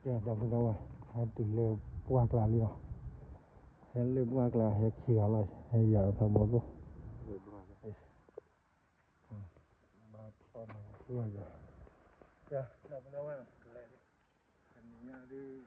ကဲ ဒီပုၢ်ဒီဝဲၢ် ဟဲတုၤလၢပှၢ်ကျါလံလီၤ. ဟဲလၢပှၢ်ကျါ ဟဲခံဂၤလီၤ ဟဲယၤဖးဘီသိၣ်. ဘၣ်ထီၣ်န့ၣ် ကဲ ဒီပုၢ်ဒီဝဲၢ် လဲၤလံ တနံၤညါဒုး သ့ၣ်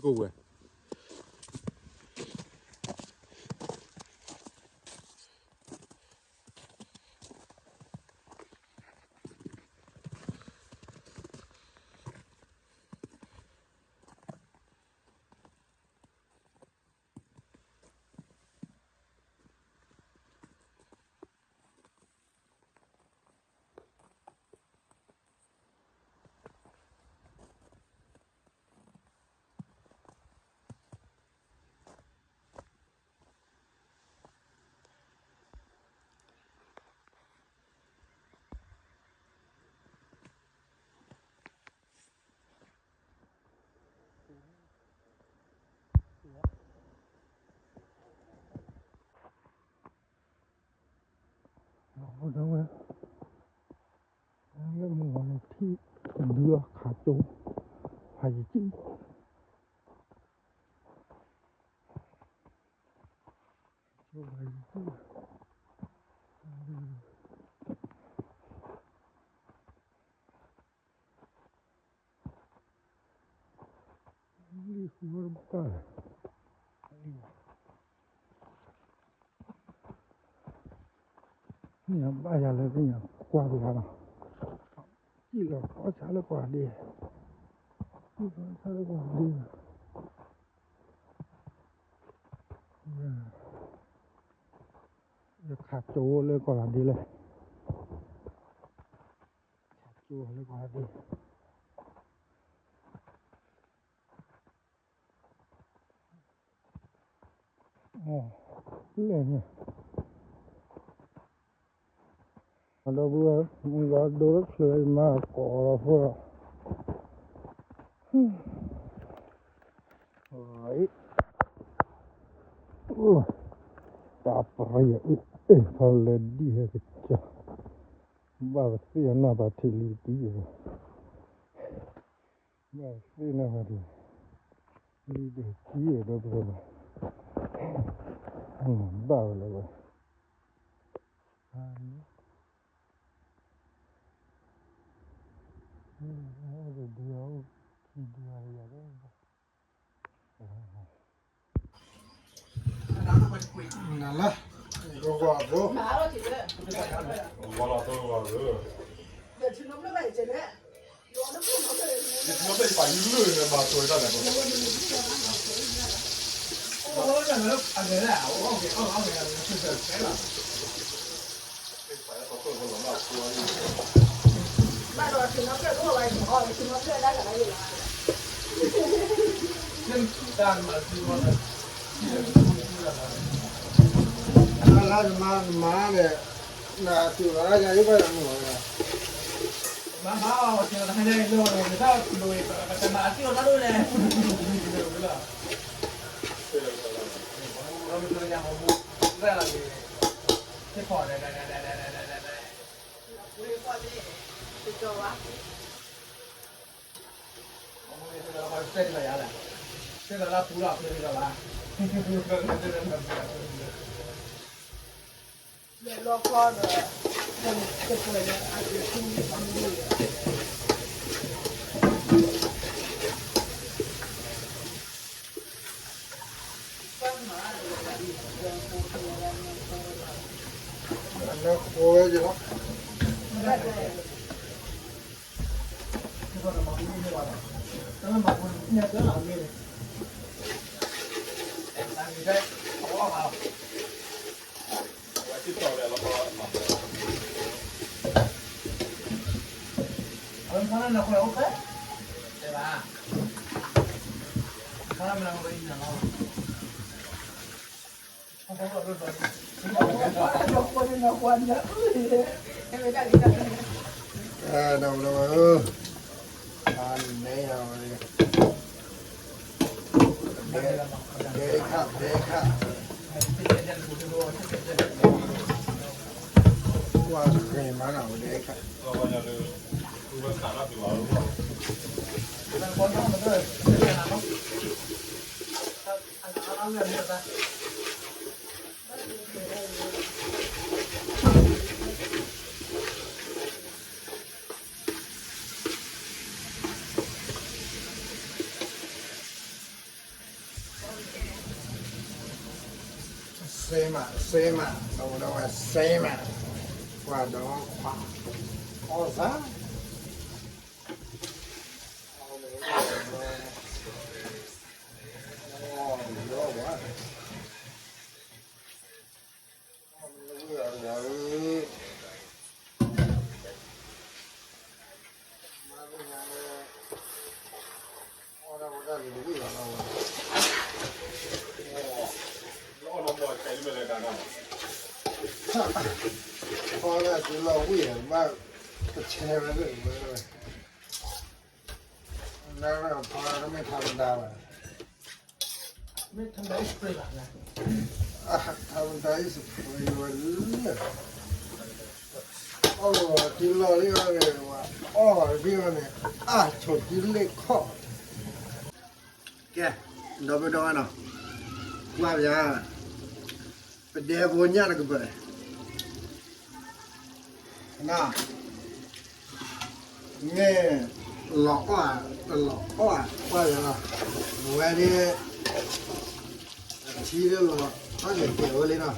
ကိၣ်ဝဲ ဒီပုၢ်ဒီဝဲၢ် လၢမုၢ်ဂီၤန့ၣ် ထံၣ်တဒုအခးကၠိ ဖးယံာ်ကံ ကၠိဖးယံာ်ကံ လံၣ်ဃုဝဲတဘၣ် နဘၣ်ယၤလၢသ့ၣ်ညါကွၢ်တဂၤလီၤ စံၣ်လီၤအီၣ်ဆါလၢပှၤဒ့ စံၣ်လီၤအီၣ်ဆါလၢပှၤဒ့ ယခးကၠိလၢကီၢ်လၤဒ့လဲၣ် ခးကၠိလၢကီၢ်လၤဒ့ လဲၣ်န့ၣ် ဒီပုၢ်ဝဲၢ် မုၢ်လီၤဒိလၢချၢအံၤမၤကိးလီၤဖိလီၤ တၢ်ပရံၤအံၤ ဖီလဲၤဒံၣ်ဟဲကစၢ် ဘၣ်ပသ့ၣ်အနၢ်ပာ်ထံးလံတကံၢ် ဘၣ်သ့ၣ်နၢ်ပာ်ထံး လံတကံၢ်ဒီပုၢ်ဝဲၢ် ဘၣ်ဝဲလၢဝဲ ဒုးအီၣ်ခံဒုးအီၣ်ယၤ နလၢ ဂီၤဂီၤဘိ ဂီၤလီၤတဂီၤဘိ လၢနမါနမါန့ၣ် နတူၢ်လီၤဒၣ်ယၤ ယဘၣ်ယၤမုၢ်လီၤ တဲလီၤပူလီၤဖဲလီၤဘၣ် အဲ ဒီပုၢ်ဒီဝဲၢ်ဧၢ, အန့ၣ်အဝဲ ဒဲခါ ဒဲခါ, ကွၢ်ဂ့ၤမးနီၤ ဒဲခါ. စ့မး စ့မး ဒီပုၢ်ဒီဝဲၢ်စ့မး, ကွၢ်ဒီးခွါ အီၣ်စၢ် ဖီလၢအစုလီၤဝံၣ် ဘၣ်ကဆဲဝဲလၢဝဲ, လၢဖီလၢမ့ၢ်ထးမတၤဘၣ်, မ့ၢ်ထးမတၤ spray ဘၣ်, ထးမတၤ spray ဝဲလၢ အီၣ်လီၤတုၤလီၤလံအီၤန့ၣ် အီၣ်လီၤဒ်အီၤန့ၣ် အါဆိးတုၤလ့ၣ်ခီၣ်, ကဲ, ဒီပုၢ်ဒီဝဲၢ်နီၤ, ကွၢ်ပယါ, ပဒဲဖိညၣ်တကပၤ, န မ့ၢ်လီၤအီၣ်ဧါ တလီၤအီၣ်ဧါ ကွၢ်ယၤလီၤ, ဝဲဒၣ် အထံလၢလီၤ အီၣ်န့ၣ်တဲာ်ဝဲလံနီၤ,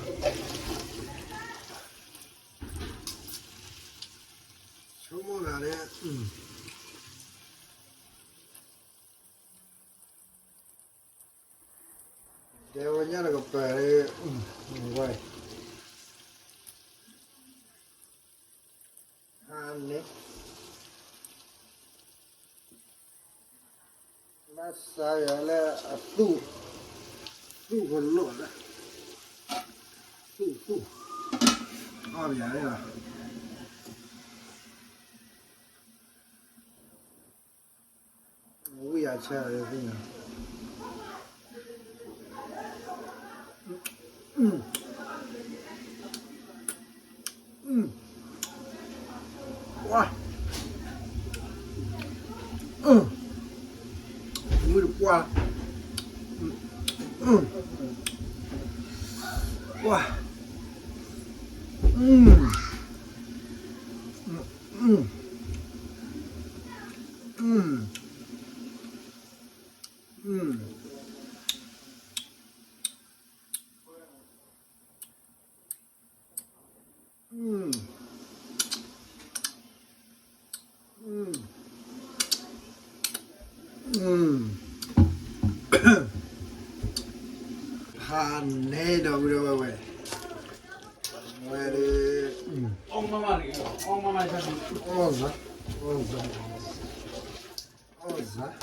ဆိကမိၣ်ဂၤဒၣ် ဒဲဝဲညၣ်တကပၤ, ဝဲ, အန့ၣ်, ဘၣ်စါယၤလၢအသူၣ်, သူၣ်ကလိာ်လၢ, သူၣ်သူၣ်, အီၣ်ယၤလၢ ဝံၢ်အဆၢသ့ၣ်ညါ, ဝါ, ဝံၢ်တပှၢ်, ဝါ, ဖးန့ၣ်ဒီပုၢ်ဒီဝဲၢ်, ဝဲဒၣ်, အီၣ်စၢ်, အီၣ်စၢ်, အီၣ်စၢ်,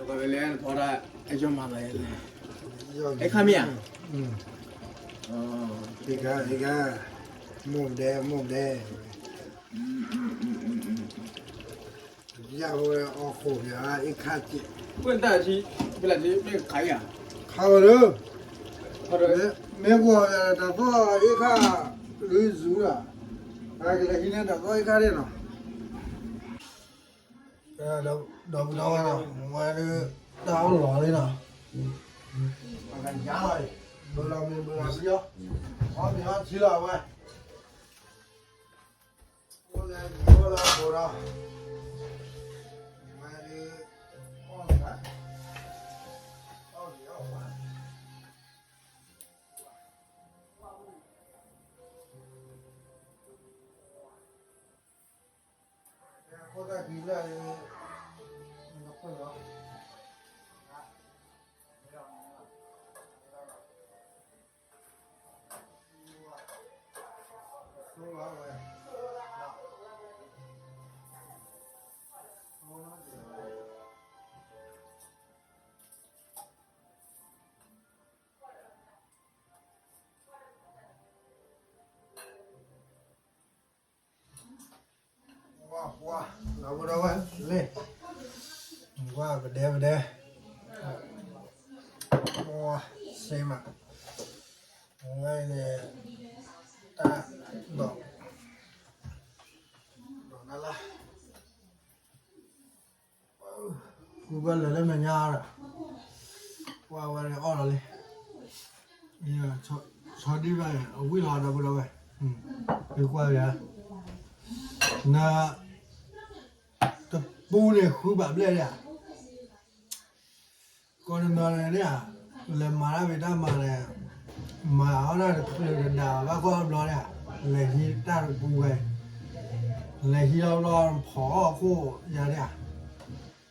ပှၤကလဲၤဖီဒၣ် အယီၢ်မၤလီၤ, အဲၣ်ခါမ့ၢ်ဧါ, အ့ၣ်ခါ အ့ၣ်ခါ, မိၢ်ဒဲ မိၢ်ဒဲ, ယဝဲအီၣ်ဃိးယၤ အ့ၣ်ခါကဲး, ပတၢ်ထံ ပလၢထံမ့ၢ်ခါဧါ, ခါဝဲလၢ, မ့ၢ်ကွၢ်တၢ်သီၣ်အ့ၣ်ခါ, ဂုၤစူၤလီၤ, တၢ်ကလဲၤဟံးန့ၢ်တၢ်သီၣ်အ့ၣ်ခါဒၣ်နီၤ ဒီပုၢ်ဒီဝဲၢ်နီၤ ဝဲဒၣ် တၢ်အီၣ်လီၤလံနီၤ ပကညါလီၤအံၤ ဘၣ်လီၤမ့ၢ်ဘၣ်လီၤပယီၤ, အီၣ်မ့ၤအီထံလီၤဝဲ, အိၣ်လၢယံၤအိၣ်လၢအဘိဒီး, ဝဲဒၣ်, အီၣ်မ့ၤ, အီၣ်မ့ၤအီၣ်ဝဲ ခိၣ်သၣ်ခံလၢာ်, နခိၣ်လီၤ, ဆိလီၤဝဲ, ဝါ, ဝါ, လီၤဘိဒီးဝဲလဲၣ်, ဝါပဒဲပဒဲ, ဝါ, စ့မး, ဝဲန့ၣ်, တၢ်, ဒီး, ဒီးနလၢ ဃုဘၣ်လၢာ်လၢမဲာ်ညါဒီး, ကွၢ်ဝဲန့ၣ်အီၣ်လီၤလံ, ဆီဒံၣ်ဘၣ်န့ၣ် အဝံၣ်လီၤဒီပုၢ်ဒီဝဲၢ်, ဃုကွၢ်ယၤ, န, တပူန့ၣ်ဃုဘၣ်ဘျဲၣ်ဒၣ် ကိးနီၤန့ၣ်ဧါ, လဲၤမၤတၢ်ဖံးတၢ်မၤန့ၣ်, မၤအီၣ်တၢ်တချုးတဒါဘၣ်ကီၢ်ဘျီန့ၣ်ဧါ, လဲၤဟံးတၢ်တပူဝဲ, လဲၤဟံးလီၤဘျီဖီၣ်အီၣ်ခိၣ်ယၤန့ၣ်ဧါ,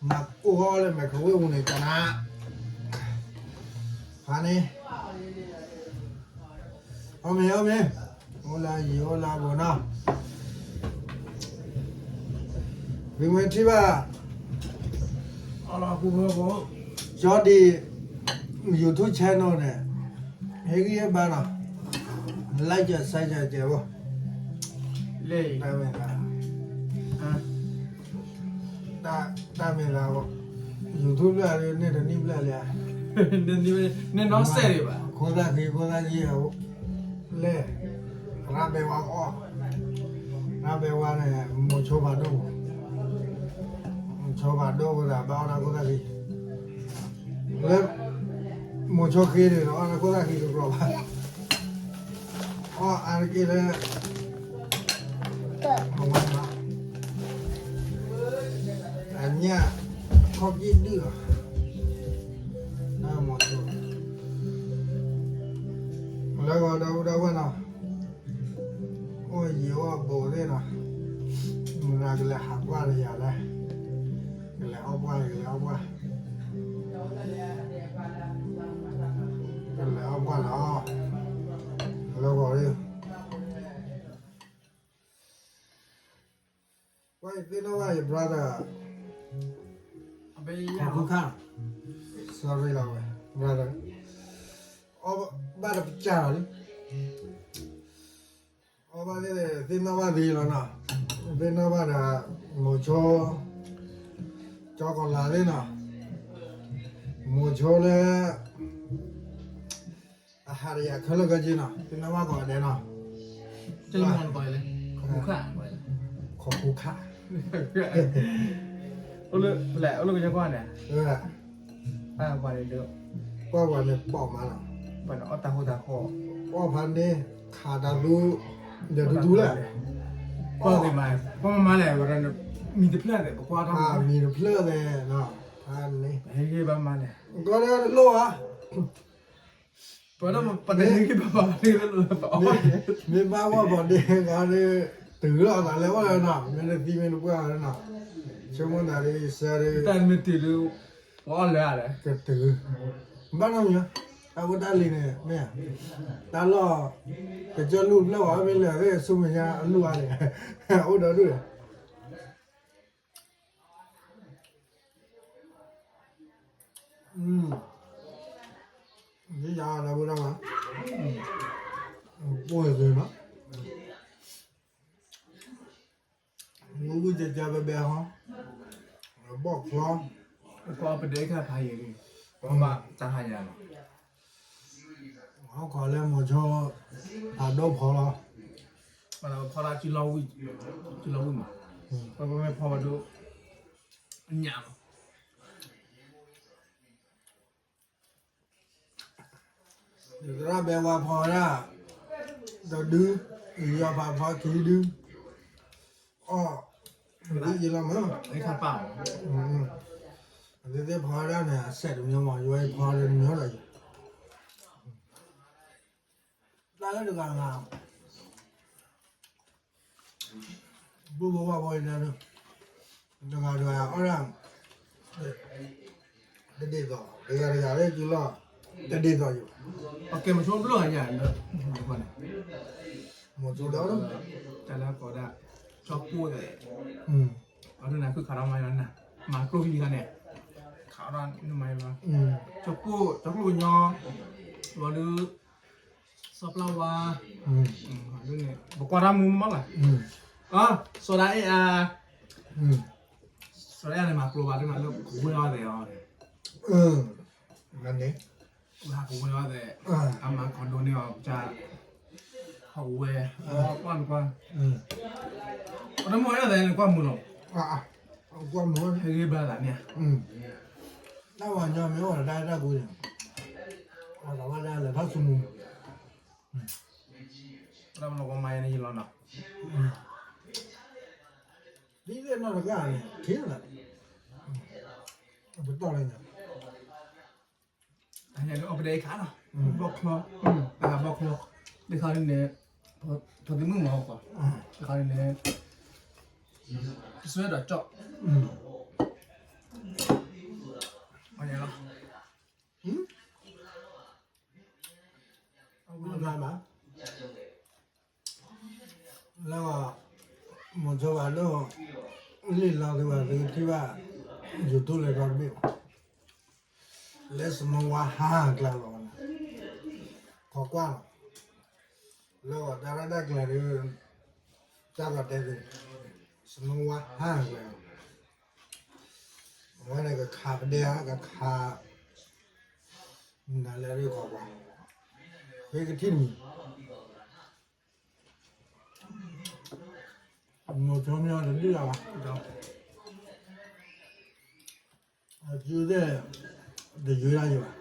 မၤကိၢ်အီၣ်လၢမဲာ်ခဝ့ၣ်ပူၤန့ၣ်ကနၤ, ဖးန့ၣ် အီၣ်မ့ၤအီၣ်မ့ၤ, အိၣ်လၢယံၤအိၣ်လၢအဘိနီၤ, သုမ့ၢ်ထံၣ်ဘၣ်, ကၠီဒံး, YouTube channel န့ၣ်, ဟ့ၣ်ဂံၢ်ဟ့ၣ်ဘါနီၤ, like share ကဲးဘိ, တၢ်မ့ၢ်သး တၢ်မ့ၢ်သး, YouTube ဘျဲၣ်န့ၣ်တနံၣ်ဘျဲၣ်လံဧါ, န့ၣ်နီစဲးဒံးဘၣ်, ခိၣ်သၣ်ဃံ ခိၣ်သၣ်ဃံ, လဲၣ်, ရၢ်ဘဲဝါအီၣ်, ရၢ်ဘဲဝါန့ၣ် မိၤဆိဖးဒိၣ်, မိၤဆိဖးဒိၣ်ဝဲဒၣ်ဘၣ်အီၣ်တၢ်ခိၣ်သၣ်ဃံ, လၢ, မိၤဆိဃ့န့ၣ် အီၣ်တၢ်ခိၣ်သၣ်ဃံတကျီဘၣ် အီၣ်အါတက့ၢ်လၢ အဝဲ, အညၣ်, ခီၣ်ကံၣ်ဒုၣ်လီၤ, တၢ်မိၤဆိ, လၢဂီၤဒီပုၢ်ဒီဝဲၢ်နီၤ, အိၣ်ယံၤအိၣ်အဘိသ့ၣ်နီၤ, မုၢ်ဂၤကလဲၤဟးပှၢ်လၢယၤလဲၣ်, ကလဲၤအီၣ်ပှၢ် ကလဲၤအီၣ်ပှၢ်, ကလဲၤအီၣ်ပှၢ်လီၤ, လၢဂီၤလံ ဝဲသ့ၣ်နီၣ်ဘၣ်ယ brother, ခီၣ်ခူခါ, sorry လီၤဝဲ brother, အီၣ်ဘၣ်တပစၢ်လီၤလံ, အီၣ်ဘၣ်သ့ၣ်သ့ၣ်နီၣ်ဘၣ်သ့ၣ်လီၤနီၤ, သ့ၣ်နီၣ်ဘၣ်ဒီး, မိၤဆိ, ကၠီကီၤလၤသ့ၣ်နီၤ, မိၤဆိလၢ အဟးတယၤခဲလၢာ်ခဲဆ့နီၤ, သ့ၣ်နီၣ်ဘၣ်ကိးဂၤဒဲးနီၤ, ခီၣ်ခူခါ, ခီၣ်ခူခါ, အိၣ်လၢကညီကွၢ်န့ၣ်, ကွၢ်ပှၤန့ၣ်ပိာ်မးနီၤ, ပှၤန့ၣ်အီၣ်တၢ်ဟိတၢ်ဃီ, အီၣ်ဖးန့ၣ်, ခးတၢ်သူ, ဒီးတူတူလဲၣ်, ကွၢ်မးလဲၣ်, မံၤတဖျၢၣ်သ့ၣ် ပကွၢ်တၢ်, မံၤတဖျၢၣ်သ့ၣ်, ဖးန့ၣ်, ဘၣ်မးလဲၣ်, ကီၢ်လၢတလိၣ်ဧါ ပတဟ့ၣ်ဂံၢ်ဘါပှၤန့ၣ်လၢပအီၣ်, မ့ၢ်ဘၣ်ဝဲပှၤဒ့ဂၤဒီး, တုၤလီၤသးလဲၤအိၣ်လၢနီၤ, မ့ၢ်တသံမ့ၢ်တပှၢ်လၢနီၤ, ဆိကမိၣ်သးဒီးယဆၢဒီး, တၢ်မ့ၢ်တုၤဒီး, ပအီၣ်လၢာ်ဒီး, ကတုၤ, ဘၣ်နီတမံၤ, တၢ်ဖိတၢ်လံၤန့ၣ်မ့ၢ်, တၢ်လီၢ်, ကစၢၢ်လူၢ်ဖျၢၣ်ဝဲမ့ၢ်လၢာ်သ့ၣ် ဆူမဲာ်ညါအလူၢ်အါန့ၣ်, အိၣ်ဒီးဒူၣ်ဒီး မ့ၢ်ယၤလၢဝဲဒၣ်မး, ပိၢ်ယၤသုးမး, မူဝံၣ်ကကဘဲဘဲဟီ, ဘီၣ်ချီ, ပဒဲခါဖးယံၤလံ, ပဘၣ်တၢ်ဟါညါလီၤ, ဟီၣ်ခိးလၢမိၤဆိ, ဖးဒိၣ်ဖီလီၤ, ဖီလီၤစုလီၤဝံၣ်, စုလီၤဝံၣ်မး, ပမ့ၢ်ဖီဝဲဒိၣ်, ညၣ်လီၤ. သရၣ်ဘဲဝါဖီဝဲဒၣ် ဒီးဒု, ယီၤဖးဖီခံဒု, အီၣ်, ယလီၤမး, အသ့ၣ်သ့ၣ်ဖီဝဲဒၣ်န့ၣ် အစဲးတမံၤမး ယဝဲဖီတမံၤဒီးယ တၢ်လၢတဂၤဂၤ ဘူၣ်ဘိဝါဘိအံၤန့ၣ် တဂၤတဂၤအီၣ်ဒၣ် တဒ်သိး, တဂၤတဂၤလၢကလီၢ် တဒ်သိးယၤဘၣ်. ပကဲမဆိဘျီၣ်ယၤလၢ မိၤဆိဒီး တၢ်လၢကိးဒၣ် ကၠီပိၢ်သဲး, အဒိနၤခုၣ်ခးဒီးမၤယၤနၤ, မၤကျိၣ်ဟံးခါန့ၣ်, ခးဒီးနမၤယၤလီၤ, ကၠီပိၢ် ကၠီကျိၣ်ကညီ, လီၤဒု စီၤပျၢ်ဝါ, ဒ်န့ၣ် ပကွၢ်တၢ်မူမးလီၤ, စီၤဒၤအဲၣ်အါ, စီၤဒၤအဲၣ်န့ၣ် မၤကျိၤဘၣ်တမးလၢကဝဲၢ်အီၤသဲးအီၤ, န့ၣ် ကဝဲၢ်ဟးကဝဲၢ်အီၤသဲး, အမၤခီဒိန့ၢ်အီၤကစၢ်, ဟးဝဲ, ကွၢ်နကွၢ်, အတမ့ၢ်ဝဲဒၣ်သဲးန့ၣ် ကွၢ်မုာ်လီၤ, ကွၢ်မုာ်, ဟဲဂ့ၤဘျါသးန့ၣ်, တၢ်ဝၤညီမ့ၢ်အိၣ်ဒီးတၢ်အဲၣ်တၢ်ကွံန့ၣ်, အဝဲဒၣ်လဲၤထီၣ်ဆူမုာ်မုာ် တၢ်မနီၢ်ကီမၤယၤန့ၣ်ယလီၤနီၤ, ဒ်လဲၣ်နီၢ်တဂၤန့ၣ် ထံၣ်လၢ, ပတီၢ်လၢညါ, အညါန့ၣ်အီၣ်ပဒဲခါလီၤ, ဘီၣ်ချီ, တဂၤဘီၣ်ချီ, တခါန့ၣ်, ထိးသံမုၣ်မၤအီၣ်ကွၢ်, တခါန့ၣ်, ကစွဲဒီးကၠီၣ်, အညါလီၤ, အ, လၢဂီၤ, မိၤဆိဘၣ်ဒိၣ်, လံာ်လီၤသုဘၣ်သုထံၣ်ဘၣ်, YouTube လဲၤထီၣ်တဘ့ၣ်ဘၣ်, လၢစနီဝါဟးကျါလီၤ, ခိးကွၢ်လီၤ, လၢဂီၤတၢ်ရဲၣ်တၢ်ကျဲၤဒီး, တၢ်ဂီၤတဲသု, စနီဝါဟးကျါ, အဝဲန့ၣ်ကခးပဒဲဧါ ကခး, နလဲၤဒုးခိးကွၢ်, ဖဲကထံၣ်တမံၤ မိၤဆိမ့ၢ်အီၤတဒုၣ်လၢၤဘၣ်, အစုသ့ၣ်, တယုၢ်ဒၣ်ယဘၣ်,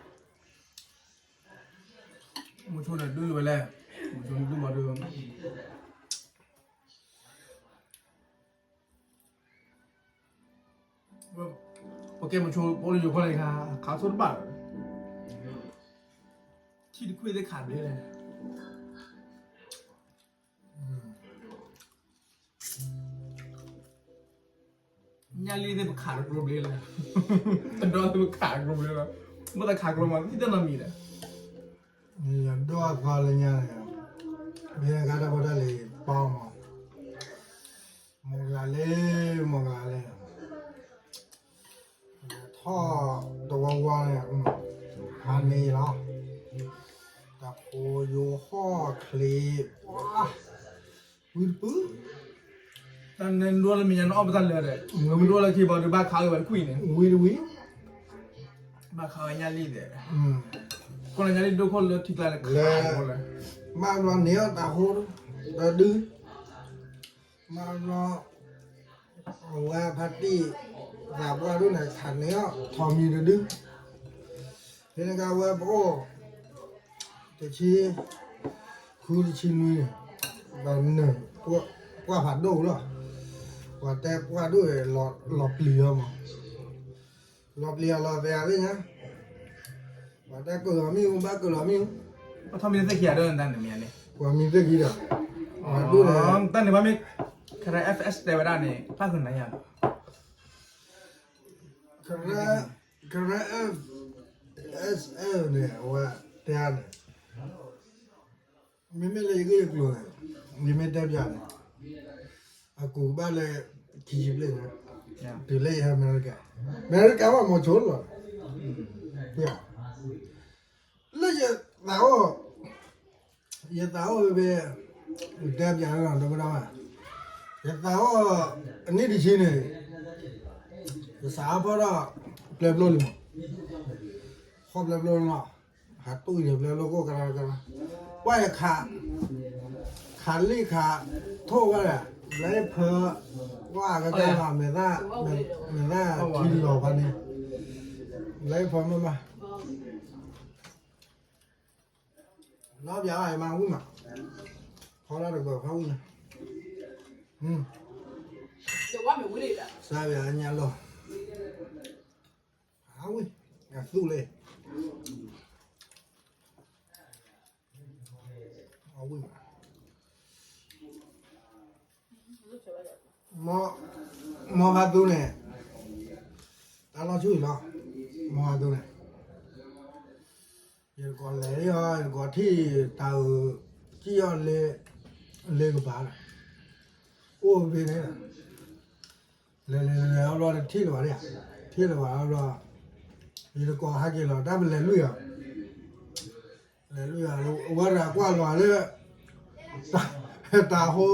မိၤဆိန့ၣ်ဒုၣ်ဝဲလဲၣ်, မိၤဆိဒုၣ်မးဒုး ပကဲမဆိ ပအိၣ်လၢယိၤကီၢ်န့ၣ်ခါ ခးဆိတဘၣ်, ထံၣ်တခွံသ့ၣ်ခးဘျဲလဲၣ်, ညၣ်လံၣ်သ့ၣ်ပခးတကျိဘျဲလဲၣ်, တဒီသ့ၣ်ပခးတကျိဘျဲလီၤ, ဘၣ်သးခးကျိမး သံတၢ်နီတမံၤဒီး, ယဒိၣ်အသီလၢညါန့ၣ်, မ့ၢ်ဂၤတၢ်ဖိတၢ်လံၤပီမး, မ့ၢ်ဂၤလံ, မ့ၢ်ဂၤလံ, ထီၣ်တဝီဝီန့ၣ်, ဖးန့ၢ်လီၤ, တၢ်ဖိယိၤဟီၣ်ချ့, ဝံတပုၢ်, တၢ်နဒိၣ်လၢမဲာ်ညါနအီၣ်ပတၢ်လၢာ်ဒီး, နဒိၣ်လၢခံဘီဒုးဘၣ်ခးဝဲဝဲတကွံာ်န့ၣ်, ဝံတဝံၤ, ဘၣ်ခးဝဲညၣ်လံၣ်သ့ၣ်, ခိၣ်လၢညၣ်လံၣ်ဒိၣ်ခိၣ်လၢထံကျါလၢခးလၢ, မၤဘျီန့ၢ်အီၣ်တၢ်ဟိ, တဒု, မၤဘျီ အဝဲဖါတံၢ်သးပှၢ်ဒိၣ်န့ၣ် ခးန့ၢ်အီၣ်ထိးမံၤတဒု, ဖဲန့ၣ်ကဝဲပအိၣ်, တဆံ, ဃုတဆံနွံန့ၣ်, ဒီးနၢၤ, ပှၢ်ဖးဒိၣ်လီၤ, ပှၤတဲပှၢ်ဒိၣ်, လီၤပျံၤလီၤမး, လီၤပျံၤအလီၤသဲးသ့ၣ်ညါ, ပှၤတဲကလီၤမ့ၣ်အူ ဘၣ်ကလီၤမ့ၣ်အူ, ပှၤမံၤသ့ၣ်ခံဒီး, ပှၤမံၤသ့ၣ်ခံဒီး, ပှၤဒိၣ်န့ၣ်, တၢ်န့ၣ်ဘၣ်မ့ၢ်, ခရၢ F S တဲဝဲဒၣ်န့ၣ် ဖးကနၤယၤ, ခရၢ, ခရၢ F S F န့ၣ် အဝဲတဲန့ၣ် မ့မ့ၢ်လၢယဂ့ၢ်ယကျိၤန့ၣ်, ယမ့ၢ်တဲပၠးန့ၣ်, အကူးကဘၣ်လၢ ခံဆံဘျဲၣ်န့ၣ်, တုၤလၢယဟဲအမဲရကၤ, အမဲရကၤဘၣ်မၤဆိလီၤ, လၢယသးအိၣ်, ယသးအိၣ်ဖဲ, တဲပၠးလီၤ ဒီပုၢ်ဒီဝဲၢ်, ယသးအိၣ်, အနံၣ်တဆံန့ၣ်, ယစးဖီၣ်ဒီး, ပျဲၢ်ပျိလံမး, ဖီၣ်ပျဲၢ်ပျိလီၤ, ဟးတူၢ်ယပျဲၢ်ပျိကိၢ်ကရၢကရၢ, ကွၢ်ယခး, ခးလံၣ်ခး, ထိၣ်ဝဲဒၣ်, ဘျဲၣ်ဖၢ, ကွၢ်ကကဲမး မဲာ်သၣ်, မဲာ်သၣ်ထံလီၤဖးန့ၣ်, ဘျဲၣ်ဖၢမ့ၢ်မး နီၢ်ပၠးအမါဝံၣ်မး, ဖီလာ်တကပၤဖးဝံၣ်မး, စါပၠးညါလီၤ, ဖးဝံၣ်, အသူၣ်လဲၣ်, အဝံၣ်မး မ်ဖးသူန့ၣ်, တၢ်လီၤဆူၣ်အံၤလီၤ, မ်ဖးသူန့ၣ်, ယတကိးလဲၤအီၤ ယတကိးထံၣ်တၢ်အုး, စံၣ်အီၤလၢ, လၢကပၤလီၤ, အိၣ်ဖဲန့ၣ်, လဲၤလဲၤလဲၤလဲၤအဘျီတထံၣ်လၢၤဘၣ်, ထံၣ်လၢၤဘၣ်အဘျီ, ယတကိးဟဲက့ၤလီၤ တၢ်ပလဲၤလွံၢ်အီၤ လဲၤလွံၢ်ဂၤ, အဝဲတဂၤကွၢ်လီၤလၢ တၢ်ဟိ,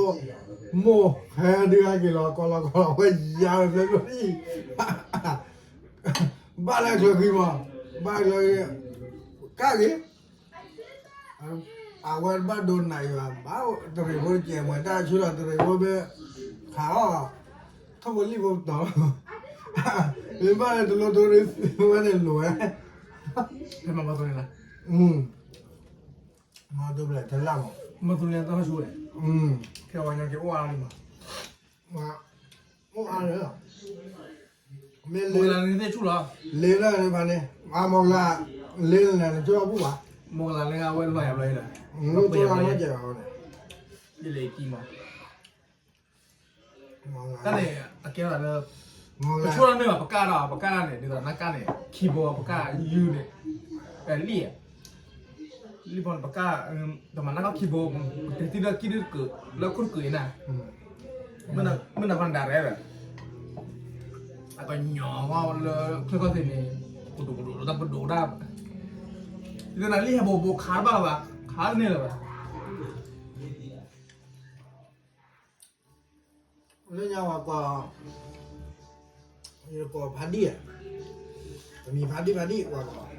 မိၢ်ဖဲဒုးဟဲက့ၤလီၤ ကီလီၤကီလီၤ ဝဲယါဝဲဖဲဖဲအံၤ, ဘၣ်လၢချၢဃံမး, ဘၣ်လၢ, ကၣ်က့ၤ, အဝဲဘၣ်ဒိနးယွၤဘၣ်, တရံးဖိတကဲးမွဲတၢ်ဆူလီၤ တရံးဖိမ့ၢ်, ခးအီၣ်, ထီၣ်ဖိလံၣ်ဖိပတီၢ်လီၤ, မ့ၢ်ဘၣ်လၢတလိၣ်တိရံးဝဲန့ၣ်လိၤဝဲ, ဖဲမၤဘီသိန့ၣ်လီၤ, မၤဒိဘျဲၣ်တလၣ်မး, မၤဒိဘျဲၣ်တၢ်ဆိဝဲ, ခဲဝဲညါက့ၤအိၣ်အါလံမး, အိၣ်အါလံ, မ့ၢ်လၢနသ့ၣ်ဆူၣ်လီၤ, လ့လၢနဖးန့ၣ်, အမီၢ်ကလး, လ့လၢနကၠိအပူၤဘၣ်, မီၢ်ကလးလၢအဝဲလီၤယၤဘျီအံၤလီၤ, လ့လၢကံမး တၢ်န့ၣ် အကဲဝဲဒၣ်လၢ, ပဆိကမိၣ်န့ၢ်ဘၣ် ပကၣ်ဒီး ပကၣ်န့ၣ် ဒ်သိးနကၣ်န့ၣ် ခံဘိ ပကၣ်ယုၢ်န့ၣ်, လံၣ်, လံၣ်ဘီန့ၣ် ပကၣ်, တမၤနၢ်ကီၢ်ခံဘိ, ပတဲတံၢ်လၢကံၢ်တကုာ် လၢခိၣ်တကုာ်အံၤနၤ, မ့ၢ်နၤဃီနဒၣ်ရဲၣ်ဒီး, အကညီလၢချၢကီၢ်သ့ၣ်န့ၣ်, ပဒိၣ်ပဒိၣ်တၢ်ပဒိၣ်တၢ်, ဒ်သိးနလံၣ်ဟဲဘိဘိခးတဘၣ်လၢၤဘၣ်, ခးတန့ၢ်လၢၤဘၣ် လၢညါဝဲကွၢ်, ယကိးဖးဒံၣ်ဧါ, တမံၤဖးဒံၣ်ဖးဒံၣ်ဝဲကွၢ်,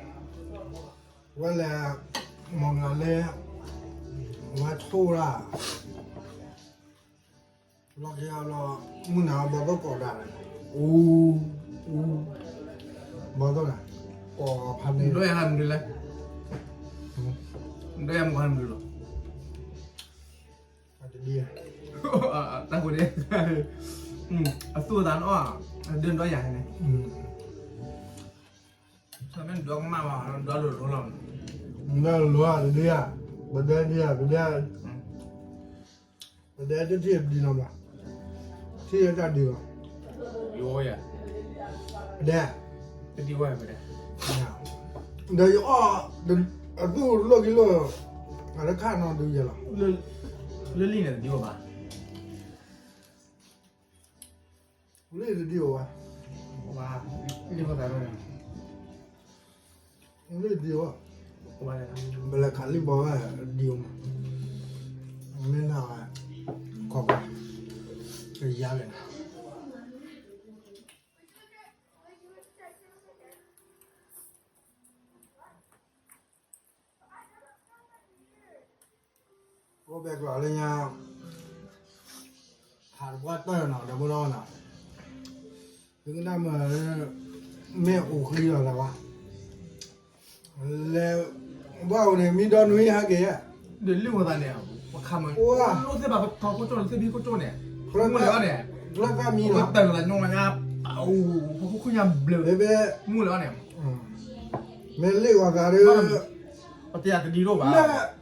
ဝဲလဲၤ, မီၢ်ကလးလၢ, ဝဲထိၣ်ရၣ်, လီၤက့ၤအလီၤ, မုၢ်နၤဘီသိၣ်ကိးဒၣ်လဲၣ်, အူ, အူ, ဘီသိၣ်နၤ, ကိးဖးန့ၣ်, ဒိးယၤမနုၤလဲၣ်, ဒိးယၤမနုၤလဲၣ် တၢ်ဃိန့ၣ်, အသူၣ်အသးန့ၣ်အီၣ်, အဒၢဒီးယၤန့ၣ်, မ့ၢ်ဒိကမၣ်ဘၣ်, ဒိလိၤလိၤလီၤ, ဒိလိၤတဒုယၤ, ပဒဲဒုယၤ, ပဒဲ, ပဒဲတထံၣ်ဒ်နီၤဘၣ်, ထံၣ်တၢ်ဒ်လီၤ, ယယ, ပဒဲ, တဒ်ဝဲပဒဲ, ဒီးယအီၣ်, အသူၣ်လိၣ်က့ၤလိၣ်, အတခါနီၤဒုယဲလီၤ, လၢလံၣ်န့ၣ်တဒ်ဝဲဘၣ် လံၣ်တဒ်ဝဲ, လံၣ်တဒ်ဝဲ, ပလဲၤခးလံၣ်ဘီဝဲဒ်ဝဲမး, မ့ၢ်နၤဝဲ, ခိးကွၢ်, ကယါလဲၣ် အိၣ်ဘဲကျိးလၢညါ, ဟးတပှၢ်တၢၢ်နီၤ ဒီပုၢ်ဒီဝဲၢ်နီၤ, သုကနၣ်မ့ၢ်, မ့ၢ်အိၣ်ဃံလီၤသးဝဲ, လဲၤ, ဘၣ်အိၣ်န့ၣ် မံဒီနွံဟဲက့ၤ, ဒီးလံၣ်ဝဲသးန့ၣ်, ပခါမး, အိၣ်သ့ၣ်ဘၣ်ပတီၤခိၣ်ကၠိန့ၣ် သ့ၣ်ဘံခိၣ်ကၠိန့ၣ်, မူလဲၤအီၤန့ၣ်, လၢသးမံလီၤ, တၢ်လၢညါ, ပအိၣ်, ပခိၣ်ခိၣ်ညါဘျၢ, မူလဲၤအီၤန့ၣ်, မ့ၢ်လံၣ်ဝဲသးဒီး, ပတယၤတဒံးတအိၣ်ဘၣ်,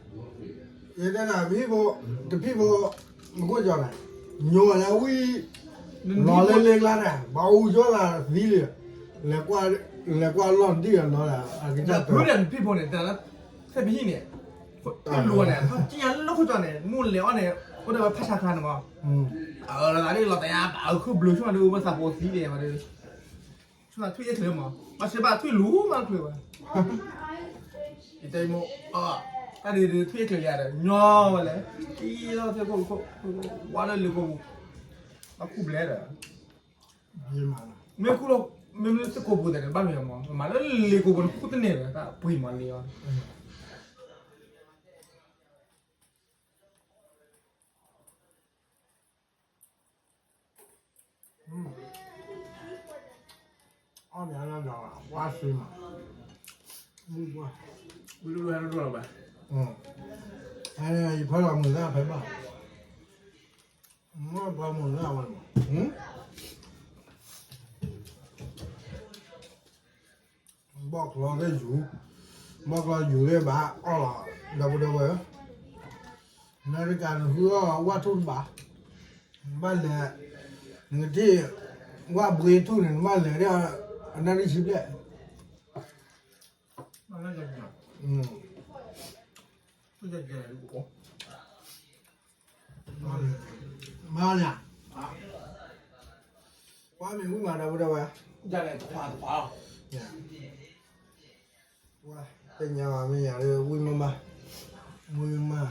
ယတဲဒၣ်ဖံဖိ, တဖံဖိ, မကိၣ်ကၠီၤန့ၣ်, ညိလၢဝံၤ, လီၤလၢလ့ကျါန့ၣ် ဘၣ်အူကၠီသးသံလံ, လဲၤကွၢ်လီၢ်ဒံၣ်အလီၢ်, အကစၢ်ဖုဒီးဖံဖိန့ၣ် တၢ်လၢ, သ့ၣ်ပဟံၣ်န့ၣ်, တလိၣ်န့ၣ် ထီၣ်ကံၣ်ညါလၢခိၣ်ကၠီန့ၣ် မူလဲၤအီၤန့ၣ်, အိၣ်ဒီးဝဲဖးဆါခါန့ၣ်မး, အၢလီၤသးဒ်လီၤတယါ ဘၣ်အုးခုဘျုးဆိမးဒီး ဝဲသးပှၢ်သံန့ၣ်မးဒီး ဆိထွံၣ်အဲၣ်ချၢမး, ဘၣ်ဆၢဘၣ်ထွံၣ်လူၤမးတချုးဘၣ်, ယတဲမိၢ်, တၢ်ဒ်ဒ်ထွံၣ်အဲၣ်ချၢယၤဒီး ညီဝဲလဲၣ်, ကံလီၤသ့ၣ်ခိၣ်ခိၣ်, ဝါလၢလ့ကိာ်ပူၤ, ဘၣ်ခူၣ်ဘျဲဒီး, မ့ၢ်ခူၣ်လီၤ, မ့မ့ၢ်သ့ၣ်ကိာ်ပူၤသ့ၣ်န့ၣ် ဘၣ်မ့ၢ်မး, မ့ၢ်လၢလ့ကိာ်ပူၤန့ၣ် ခူၣ်တန့ၢ်ဒီး တၢ်ပှ့ၤမးလ့အီၤ အီၣ်မ့ၢ်လၢဒီး ဝါစ့မး, ဝံၤဒိၣ်ဟဲဒိၣ်လီၤဘၣ်, ယဖီလီၤမုာ်သၣ်ဖဲဘၣ်, မ့ၢ်ဖီမုာ်သၣ်ဝဲမး, ဘီၣ်ကျီလၢယူၤ, ဘီၣ်ကျီယူၤလၢဘၣ်အီၣ်လီၤ, ဒီပုၢ်ဒီဝဲၢ်ဧၢ, အမဲရကၤနဃုအီၣ်ဝၣ်ထူၣ်တဘၣ်, နဘၣ်လဲၤ, နကထံၣ်, ဝၣ်ဘှ့ထူၣ်န့ၣ် နဘၣ်လဲၤဒီး, အနၣ်ရံၣ်ဆံဘျဲၣ် မၤလၢ, ပှၤမ့ၢ်ဝံၣ်မးဒီပုၢ်ဒီဝဲၢ်, ပှၤသ့ၣ်ညါဘၣ်မ့ၢ်ယၤလၢဝံၣ်မးမး, ဝံၣ်မး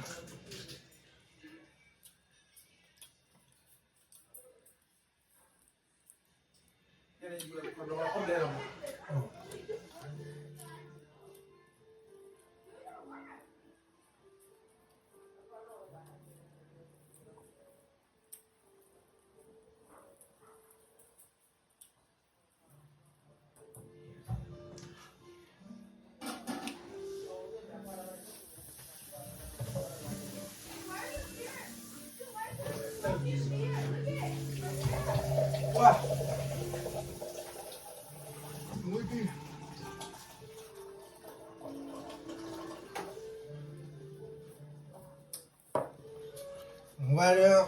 ဝဲဒၣ်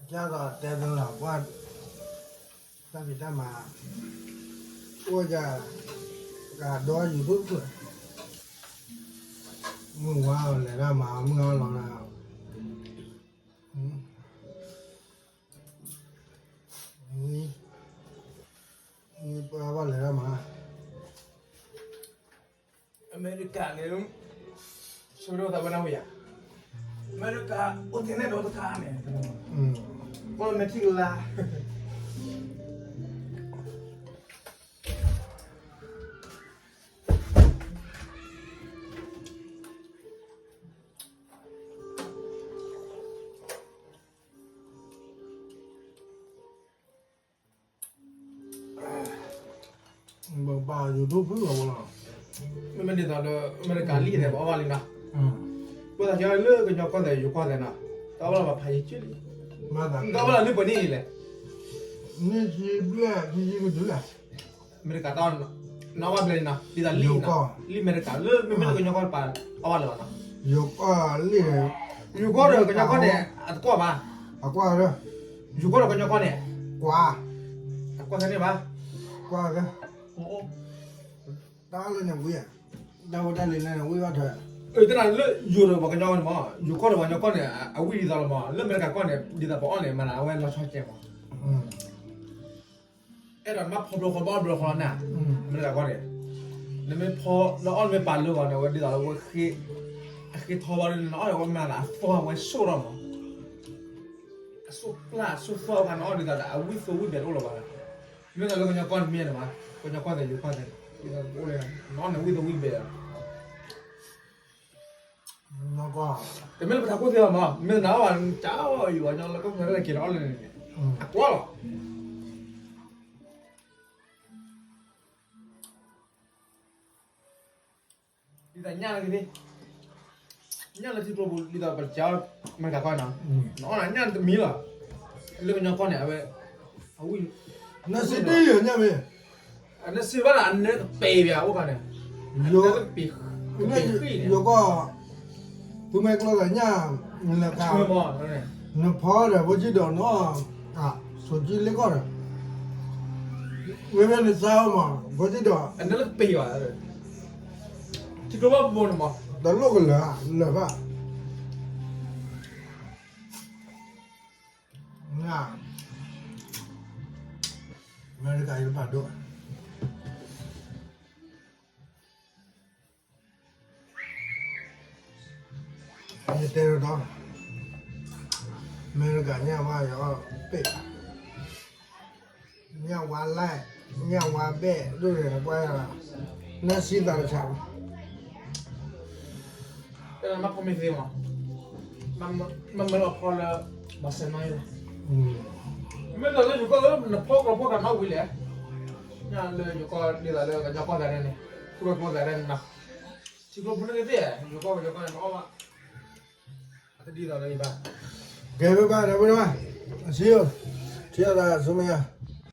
ကၢ်သိးတဲသလၢပှၢ်, တၢ်ဖံးတၢ်မၤ, အိၣ်ယၤ, ကဒီးယူၤဒိၣ်တဖျၢၣ်, မုၢ်ဝါလဲၤတၢ်မၤ မုၢ်အီၣ်လီၤနၤ, ပှၤဘၣ်လဲၤတၢ်မၤ အမဲရကၤန့ၣ်, ဆိဒိၣ်သးဝဲနၢ်ဟူယၤ, အမဲရကၤ အိၣ်ထဲန့ၣ်ဒီးတခါန့ၣ်, အိၣ်လၢမဲထံကလါ ဘၣ်ယိၤဒိၣ်ဖုၣ်လီၤဝဲလီၤ, မ့မ့ၢ်ဒ်သိးဒီး အမဲရကၤလံန့ၣ် ပအီၣ်ဘၣ်လံနီၤ, ပသးကလၢကညီကီၢ်သဲး ယိၤကီၢ်သဲးနီၤ, တအီၣ်ဘၣ်လၢၤဘၣ်ဖးယံာ်ကၠံလံ, တအီၣ်ဘၣ်လၢၤလၢပှဲၤနံၣ်အံၤလဲၣ်, နံၣ်ဆံဘျဲၣ်ခံဆံကတုၤလဲၣ်, အမဲရကၤတအီၣ်, နအီၣ်ဘၣ်ဘျဲၣ်လံနီၤ, ဒ်သိးလံ, လံအမဲရကၤ လၢမ့မ့ၢ်လၢကညီကီၢ်တပၤ အီၣ်ဘၣ်လၢၤဘၣ်နီၤ, ယိၤကီၢ်လံန့ၣ်, ယိၤကီၢ်ဒီးကညီကီၢ်န့ၣ် အတကွၢ်ဘၣ်, အကွၢ်, ယိၤကီၢ်ဒီးကညီကီၢ်န့ၣ်, ကွၢ်, အကွၢ်ခဲန့ၣ်ဘၣ်, ကွၢ်, တၢ်လၢန့ၣ်ဝံၤ, တၢ်ဝဲတၢ်လံၤလၢန့ၣ်ဝံၤဘၣ်ထွဲ, တၢ်လၢယိၤဒီးပှၤကညီန့ၣ်မး ယိၤကီၢ်ဒီးပှၤကညီကီၢ်န့ၣ် အဝံၣ်ဒ်သိးလီၤမး လၢအမဲရကၤကီၢ်န့ၣ် ဒ်သိးပအီၣ်န့ၣ် မၤနၤအဝဲလီၤဆီကဲမး အဲၣ်ဒိးနဘၣ်ဖီဘျီဃီဘၣ်အီၣ်ဘျီဃီလီၤနၤ, အမဲရကၤကီၢ်န့ၣ်, နမ့ၢ်ဖီလၢအီၣ်မ့ၢ်ပာ်လၢဂီၤန့ၣ် အဝဲဒ်သိးလၢဝဲ, အဃ့ထီဘၣ်ဒီး နအီၣ်ဒီးဝဲမၤနၤအသီဝဲဆိၣ်ထီၣ်မး, အဆိၣ်ကျၢ်အဆိၣ်သီအခါ နအီၣ်ဒ်သိးဒီး အဝံၣ်သိဝံၣ်ဘဲတအိၣ်လၢၤဘၣ်, မ့ၢ်သိးလၢကညီကီၢ်န့ၣ်မ့ၢ်န့ၣ်မး, ကညီကီၢ်သဲးယိၤကီၢ်သဲး, ဒ်သိးအိၣ်လၢ နအီၣ်န့ၣ်ဝံၣ်သိဝံၣ်ဘဲလီၤ တမ့ၢ်လၢပတၢ်ကူၣ်သ့ဘၣ်မး, မ့ၢ်နၤဘၣ် နကၠီယွၤညီလၢကီၢ်ဖဲလဲၣ်က့ၤလီၤအီၣ်လၢန့ၣ်န့ၣ်, အကွၢ်လီၤ, ဒ်သိးညၣ်လၢကသ့, ညၣ်လၢထံကျိပူၤ ဒ်သိးပကၠီအီၣ် အမဲရကၤကီၢ်နီၤ, နအီၣ်နၤညၣ်တမံၤလီၤ, လၢကညီကီၢ်န့ၣ် အဝဲ, အဝံၣ်, နစံးတ့ၢ်ယၤညၣ်မ့ၢ် အနစံးဘၣ်ဒီး အနၢကပ့ၤဘၣ်အိၣ်ခါန့ၣ်, ယိၤကီၢ်, သုမ့ၢ်ကျီသးညၣ်, နလဲၤခါ, နဖီဒီးဖိကံၢ်ဒီးနီၤ, ဆိကံလ့ကီၢ်ဒီး, မ့မ့ၢ်နစါအီၤမး ဖိကံၢ်ဒီး, အနၢကပ့ၤဘၣ်, ထံကျိဘၣ်ဘိန့ၣ်မး, တလိၣ်ကလၢာ်, လၢာ်ဘၣ် အမဲရကၤအံၤတပာ်ဒိၣ်, ယတဲတတီ, အမဲရကၤညၣ်ဝါယအီၣ်ပ့ၢ်, ညၣ်ဝါလဲၢ်, ညၣ်ဝါဘဲၣ်ဒိၣ်န့ၣ် ကွၢ်, နၢ်စံသးတဆးဘၣ် တၢ်မၤဖီမ့ၢ်သ့မး, မ့ၢ်လီၤဖီလၢ ဘၣ်ဆဲးနီၢ်အံၤလီၤ, မ့ၢ်လီၤလၢယိၤကီၢ်လၢနဖီကျိဖီကၤနီၣ်ဝံၤလဲၣ်, ညၣ်လၢယိၤကီၢ်ဒ်သိးလၢကညီကီၢ်သးဒ်န့ၣ်, ထံကျိသးဒ်န့ၣ်နီၤ, ထံကျိဖိတက့ၢ်သ့ၣ်, ယိၤကီၢ်ယိၤကီၢ်န့ၣ်တအီၣ်ဘၣ်, အတဒ်သိးလၢယဘၣ်, ကဲဘၣ်ဘၣ်ဒီပုၢ်ဝဲၢ်, အဆံယိၤ, ထံၣ်အသးဆူမဲာ်ညါ